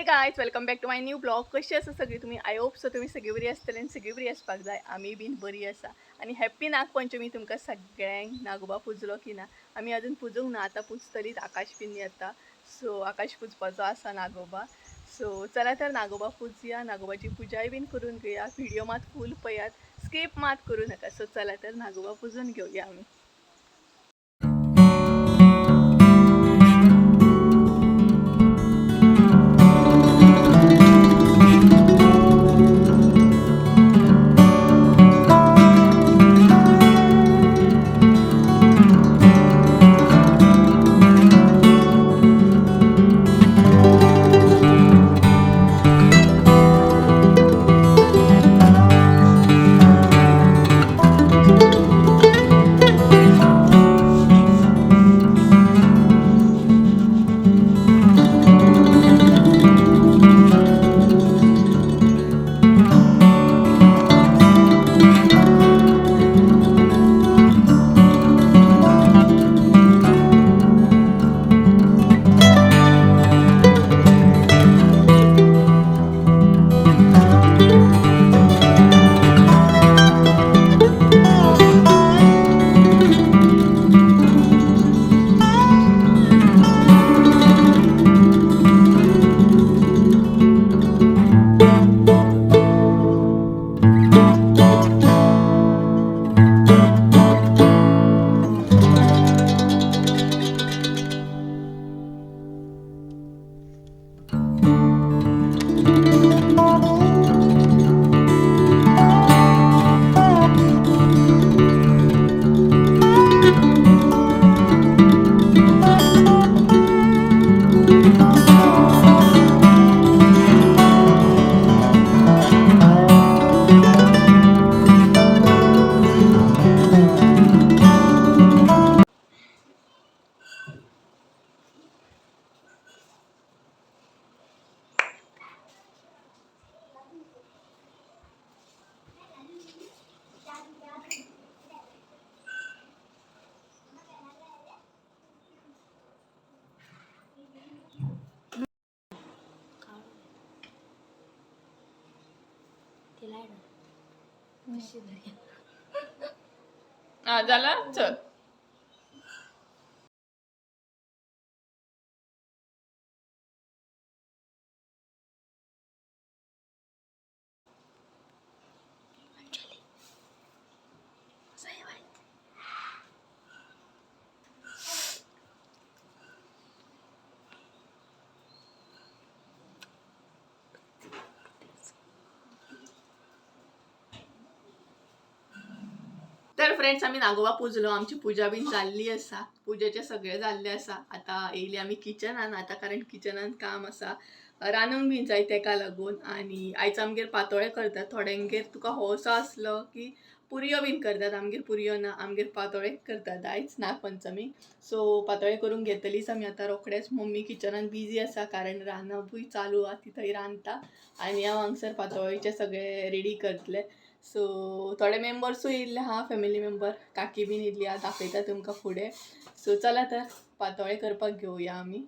Hey guys, welcome back to my new blog. कशी आसा सगळी तुमी? I hope so तुमी सगळी बरी आसतली आनी सगळी बरी आसपाक जाय. आमी बीन बरी आसा आनी हॅप्पी नागपंचमी तुमकां सगळ्यांक. नागोबा पुजलो की ना? आमी अजून पुजूंक ना, आतां पुजतलीच. आकाश बीन येता, सो आकाश पुजपाचो आसा नागोबा. सो चला तर नागोबा पुजया, नागोबाची पुजाय बीन करून घेवया. व्हिडिओ मात फूल पळयात, स्किप मात करू नका. सो चला तर नागोबा पुजून घेवया आमी. हा झाला, चल. तर फ्रेंड्स, आमी नागोबा पुजलो, आमची पुजा बीन जाल्ली आसा, पुजेचे सगळे जाल्ले आसा. आतां येयली आमी किचनान आतां, कारण किचनान काम आसा, रांदूंक बीन जाय तेका लागून. आनी आयज आमगेर पातोळे करतात. थोड्यांगेर तुका हौसो आसलो की पुरयो बीन करतात, आमगेर पुरयो ना, आमगेर पातोळे करतात आयज नागपंचमी. सो पातोळे करून घेतलीच आमी आतां रोखडेच. मम्मी किचनान बिजी आसा, कारण रांदपूय चालू आहा, ती थंय रांदता आनी हांव हांगसर पातोळेचे सगळे रेडी करतले. सो थोडे मेंबर्सूय येयल्ले आहा, फॅमिली मेंबर, काकी बीन येयल्ली आहा, दाखयता तुमकां फुडें. सो चला तर पातोळे करपाक घेवया आमी.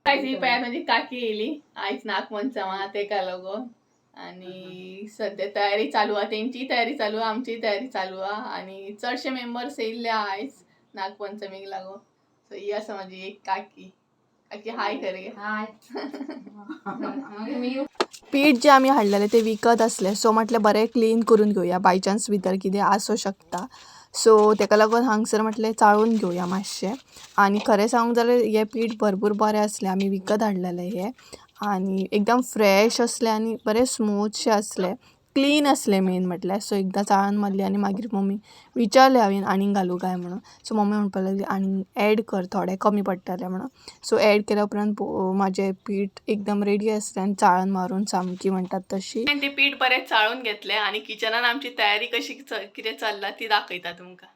आयज ही पळयात म्हजी काकी येयली, आयज नागपंचम आहा तेका लागून. आनी सद्या तयारी चालू आहा, तेंचीय तयारी चालू आहा, आमचीय तयारी चालू आहा. आनी चडशे मेंबर्स येयल्ले आहा आयज नागपंचमीक लागून. सो ही आसा म्हाजी एक काकी. काकी हाय कर गे. हाय. पीठ जे आमी हाडलेलें तें विकत आसलें, सो म्हटलें बरें क्लीन करून घेवया, बाय चान्स भितर कितें आसूं शकता. सो तेका लागून हांगसर म्हटलें चाळून घेवया मातशें. आनी खरें सांगूंक जाल्यार हें पीठ भरपूर बरें आसलें, आमी विकत हाडलेलें हें, आनी एकदम फ्रेश आसलें आनी बरें स्मूथशें आसलें, क्लीन आसलें मेन म्हटल्यार. सो एकदां चाळण मारली आनी मागीर मम्मी विचारलें हांवें आनीक घालूं काय म्हणून. सो मम्मी म्हणपाक लागली आनीक एड कर, थोडें कमी पडटलें म्हणून. सो एड केल्या उपरांत म्हाजें पीठ एकदम रेडी आसलें आनी चाळण मारून सामकी म्हणटात तशी. ते पीठ बरें चाळून घेतलें आनी किचनान आमची तयारी कशी कितें चल्ला ती दाखयता तुमकां.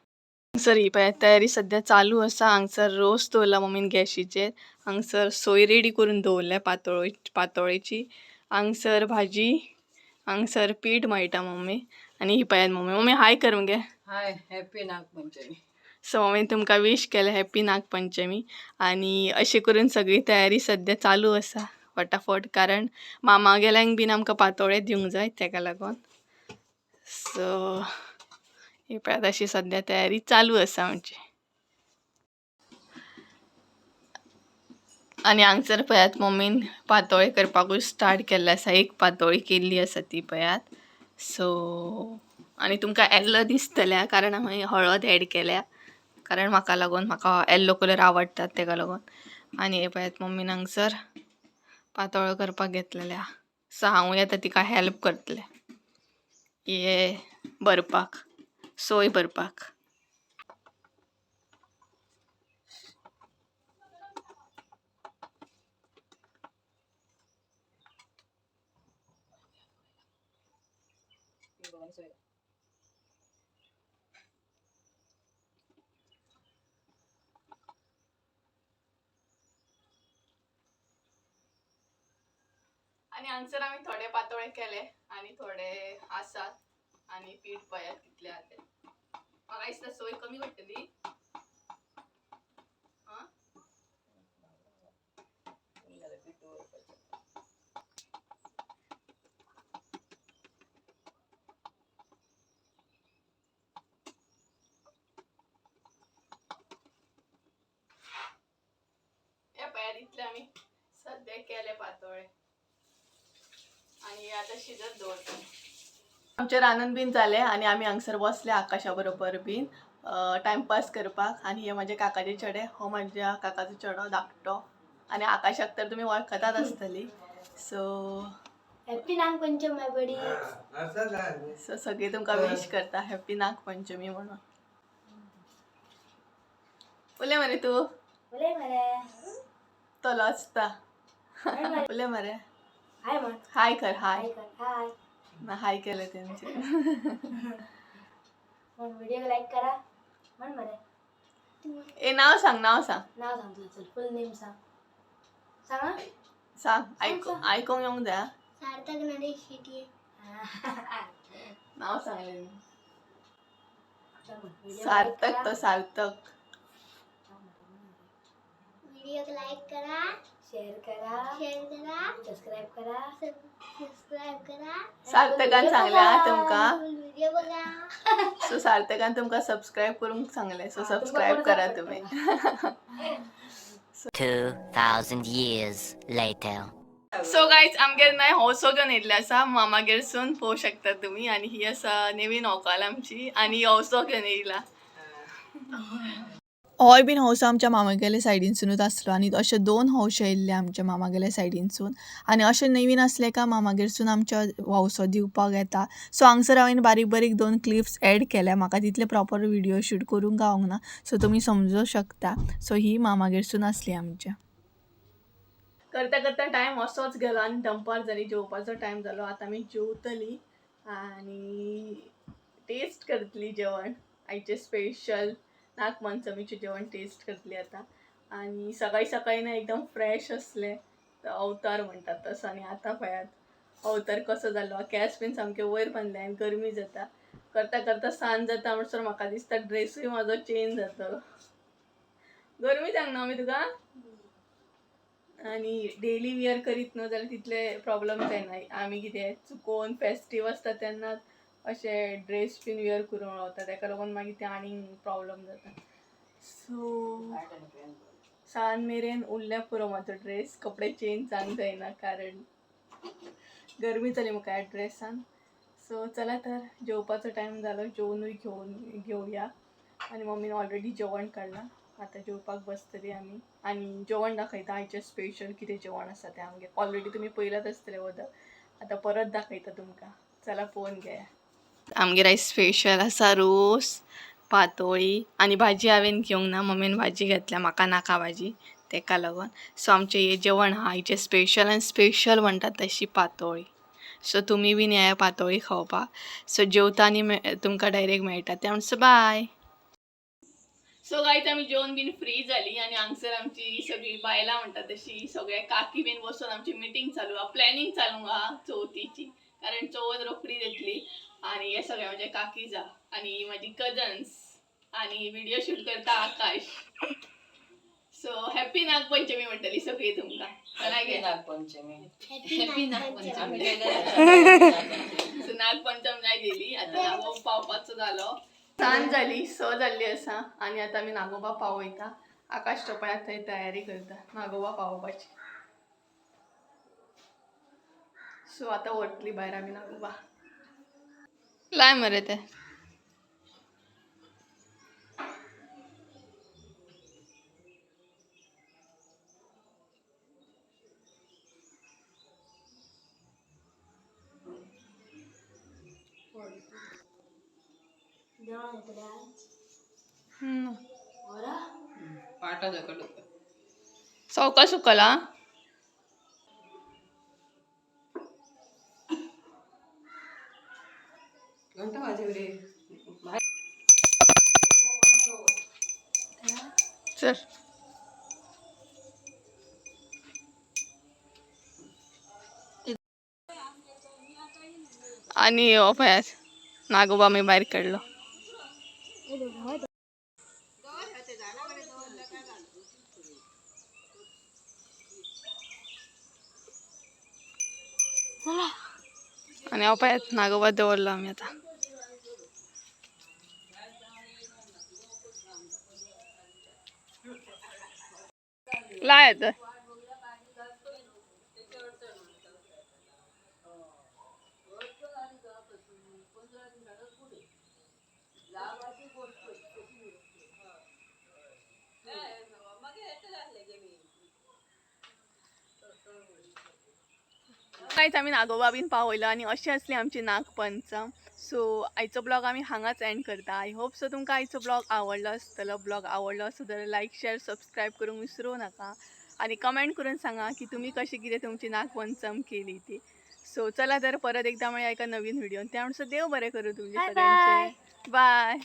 हांगसर ही पळय तयारी सद्या चालू आसा. हांगसर रोस दवरला मम्मीन गॅशीचेर, हांगसर सोय रेडी करून दवरल्या पातोळेची, हांगसर भाजी, हांगसर पीठ मळटा मम्मी. आनी ही पळयात मम्मी. मम्मी हाय कर मगे. हाय, हॅपी नागपंचमी. सो मम्मी तुमकां विश केलें हॅप्पी नागपंचमी. आनी अशें करून सगळी तयारी सद्या चालू आसा. फटाफट, कारण मामा गेल्यांक बीन आमकां पातोळे दिवंक जाय तेका लागून. सो ही पळयात अशी सद्या तयारी चालू आसा आमची. आनी हांगसर पळयात मम्मीन पातोळे करपाकूच स्टार्ट केल्ले आसा. एक पातोळी केल्ली आसा ती पळयात. सो आनी तुमकां येल्लो दिसतलें कारण हांवें हळद एड केल्या, कारण म्हाका लागून म्हाका येल्लो कलर आवडटात तेका लागून. आनी हे पळयात मम्मीन हांगसर पातोळ्यो करपाक घेतलेल्या. सो हांवूय आतां तिका हेल्प करतलें हे भरपाक, सोय भरपाक. आनी हांगसर आमी थोडे पातोळे केले आनी थोडे आसात. आनी पीठ पळयात कितले आहा ते. म्हाका दिसता सोय कमी पडटली. आं, हे पळयात इतले आमी सद्या केले पातोळे आनी आतां शिजत दवरता. आमचें रांदून बीन जालें आनी आमी हांगसर बसले आकाशा बरोबर बीन टायमपास करपाक. आनी हे म्हाजे काकाचे चेडे, हो म्हाज्या काकाचो चेडो धाकटो, आनी आकाशाक तर तुमी वळखतात आसतली. सो हॅपी नागपंचम बडी. सो सगळीं तुमकां विश करता हॅप्पी नागपंचमी म्हणून. उलय मरे तूं. उलय मरे. तो लजता. हाय मरे. उलय मरे. हाय म्हण. हाय कर, हाय. हाय कर, हाय. ना, हाय केलें तेंचे. म्हण, व्हिडिओ लाईक करा म्हण मरे. ए, नाव सांग, नाव सांग. नाव सांग तुझं, चल फुल नेम सांग. सांग हा. सांग, आयक आयकोंक येवंक जाय. सार्थक नरेश शेट्ये. नाव सांगलें. चल म्हण, व्हिडिओ लाईक सार्थक करा. तो सार्थक. व्हिडिओ लाईक करा, शेअर करा, शेअर करा, सबस्क्राईब करा, सबस्क्राईब करा. सार्थकान सांगलें हा तुमकां. व्हिडिओ बघा. सो सार्थकान तुमकां सबस्क्रायब करूंक सांगलें. सो सबस्क्रायब करा तुमी. 2,000 years later. So guys, आमगेर नाय हौसो घेवन येयल्ले आसा मामागेरसून, पळोवंक शकता तुमी. आनी ही आसा नवीन व्हंकल आमची आनी हौसो घेवन येयला. होय बीन हौसो आमच्या मामागेल्या सायडीनसुनूच आसलो आनी अशे दोन हौशे येयल्ले आमच्या मामागेल्या सायडीनसून. आनी अशें नवीन आसलें काय मामागेरसून आमच्या हौसो दिवपाक येता. सो हांगसर हांवें बारीक बारीक दोन क्लिप्स एड केल्या. म्हाका तितले प्रॉपर व्हिडियो शूट करूंक गावोंक ना, सो तुमी समजूं शकता. सो ही मामागेरसून आसली आमच्या. करता करता टायम असोच गेलो आनी दनपार जाली, जेवपाचो टायम जालो. आतां आमी जेवतली आनी टेस्ट करतली जेवण. आयचें स्पेशल नागपंचमीचें जेवण टेस्ट करतली आतां. आनी सकाळी सकाळी ना एकदम फ्रेश आसलें, अवतार म्हणटात तसो. आनी आतां पळयात अवतार कसो जालो. केंस बीन सामके वयर बांदले आनी गरमी जाता. करता करता सांज जाता म्हणसर म्हाका दिसता ड्रेसूय म्हाजो चेंज जातलो. गरमी सांगना आमी तुका. आनी डेली वियर करीत न्हू जाल्यार तितले प्रॉब्लम जायना. आमी कितें चुकोन फेस्टीव आसता तेन्ना अशे ड्रेस बीन वियर करून रावता, तेका लागून मागीर ते आनीक प्रॉब्लम जाता. सो सांज मेरेन उरल्या पुरो म्हाजो ड्रेस, कपडे चेंज जावंक जायना कारण गरमी जाली म्हाका ह्या ड्रेसान. सो चला तर जेवपाचो टायम जालो, जेवनूय घेवन घेवया. आनी मम्मीन ऑलरेडी जेवण काडलां, आतां जेवपाक बसतली आमी. आनी जेवण दाखयता आयचें स्पेशल कितें जेवण आसा तें आमगेर. ऑलरेडी तुमी पयलात आसतलें वदळ, आतां परत दाखयता तुमकां. चला पळोवन घेया. आमगेर आयज स्पेशल आसा रोस, पातोळी आनी भाजी हांवें घेवंक ना, मम्मीन भाजी घेतल्या, म्हाका नाका भाजी तेका लागून. सो आमचें हें जेवण आहा आयचें स्पेशल आनी स्पेशल म्हणटात तशी पातोळी. सो तुमी बीन येया पातोळी खावपाक. सो जेवता आनी तुमकां डायरेक्ट मेळटा ते म्हणसर बाय. सो गायज, आमी जेवन बीन फ्री जाली आनी हांगसर आमची सगळी बायलां म्हणटा तशी सगळे काकी बीन बसून आमची मिटींग चालू आहा, प्लॅनिंग चालू आहा चवथीची, कारण चवथ रोखडी येतली. आनी हे सगळे म्हजे काकीज आहा आनी म्हाजी कजन्स आनी व्हिडिओ शूट करता आकाश. सो हॅप्पी नागपंचमी म्हणटली सगळी तुमकां. चला घे. नागपंचमी. हॅपी नागपंचमी. सो नागपंचम जाय गेली. आता नागोबा पावपाचो जालो. सांज जाली, 6 जाल्ली आसा आनी आतां आमी नागोबा पावयता. आकाश टोपण आतां तयारी करता नागोबा पावोवपाची. सो आतां व्हरतली भायर आमी नागोबा. लाय मरे ते. पाटा सकट होता. सवका सुकला. घंटा वाजव रे. चल. आणि हो पळयात नागोबा आमी भायर काडलो. आनी हो पळयात नागोबा दवरलो आमी आतां. लाय आतां. कांयच आमी नागोबा बीन पावयलो आनी अशी आसली आमची नागपंचम. सो आयचो ब्लॉग आमी हांगाच एंड करता. I hope so तुमकां आयचो ब्लॉग आवडलो आसतलो. ब्लॉग आवडलो आसत जाल्यार लायक, शेअर, सबस्क्रायब करूंक विसरूं नाका आनी कमेंट करून सांगा की तुमी कशी कितें तुमची नागपंचम केली ती. सो चला तर परत एकदा मेळया एका नवीन व्हिडिओन. त्या म्हणसर देव बरें करूं तुमचें Bye. सगळ्यांचें. बाय.